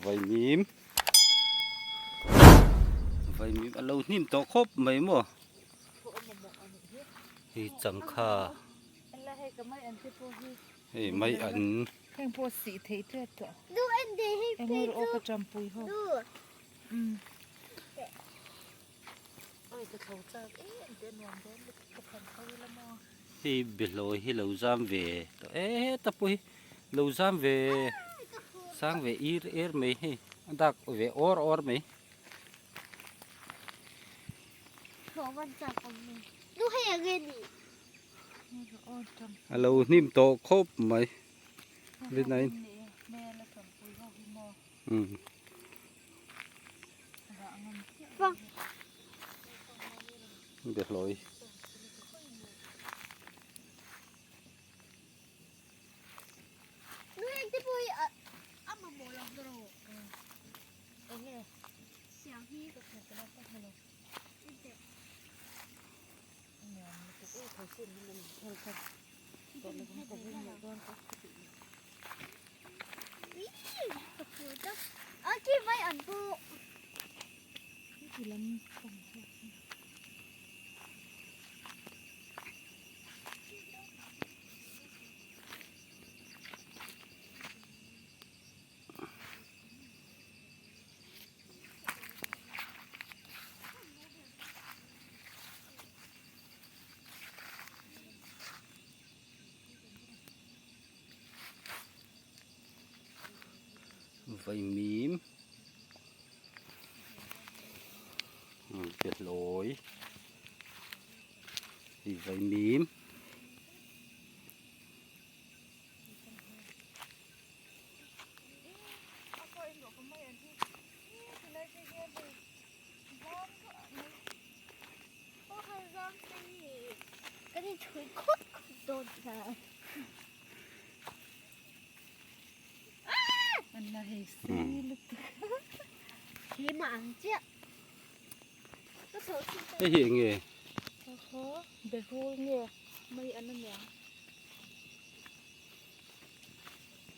Vaimim Vaimim a lo hnim tawh khawp mai maw hei changkha hei mai an Hei behlawi hi lo zam ve tawh e heta pawh hi lo zam ve sang ve ir er mai hei a dak ve awr awr mai. A lo hnim tawh khawp mai rinaiin. Behlawi. Vaimim behlawi hei vaimim. Hei hi eng nge?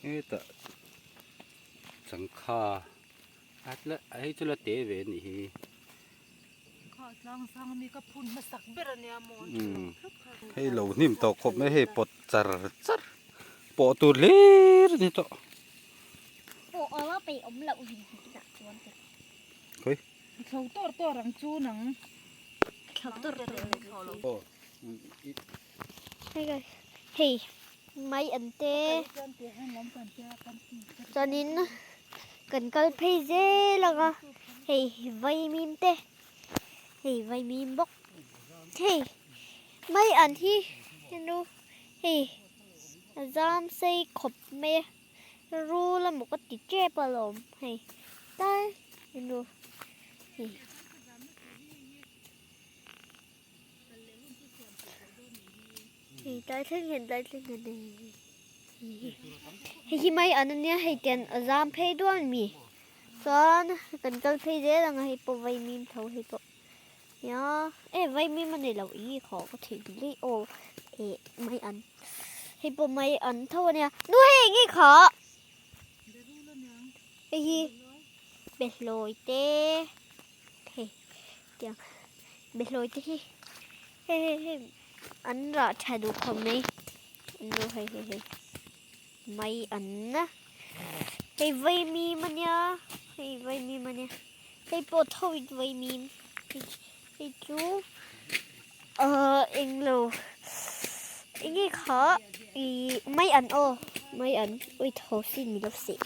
Hetah changkha a tla hei chu la te ve a nih hi. Hei lo hnim tawh khawp mai hei pawt char char pawh tur hlir a ni tawh. Khawi. Hei mai an te chuanin kan kal phei zel ang a hei vaimim te hei vaimim bawk hei mai an hi henu hei a zam sei khawp mai a rul emaw ka ti tep alawm hei tlai henu hei. Hei tlai thleng hian tlai thleng hian hei hei hi mai an ania hei tian a zam phei duan mi chuan kan kal phei zel ang a hei pawh vaimim tho hei pawh nia e vaimim a ni lo ih khaw ka thih leh aw eh mai an hei pawh mai an tho ania nu hei eng nge kha hei hi behlawi te. Hei tiang behlawi te hi hei hei hei an rah tha duh khawp mai nu hei hei hei mai an na hei vaimim ania hei vaimim ania hei pawh tho in vaimim hei chu ahh englo enge kha ih mai an aw mai an ui tho sin mi lo seh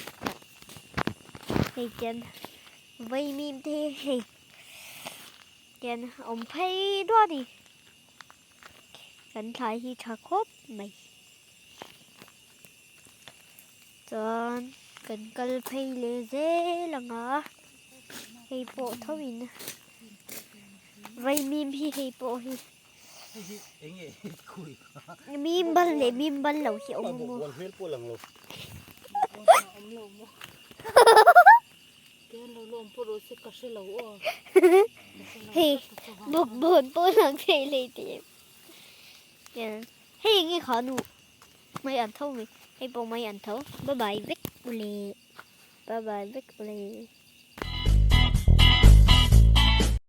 hei tian. Vaimim te hi hei tian a awm phei duah a ni. Kan thlai hi tha khawp mai. Chuan kan kal phei leh zel ang a, hei pawh tho in vaimim hi hei pawh hi mim bal leh mim bal lo hi a awm a maw. Hei bawkbawn pawh lang thei hlei tih em. Hei enge kha nu. Mai an tho mai hei pawh mai an tho bye bye vek ule bye bye vek ule.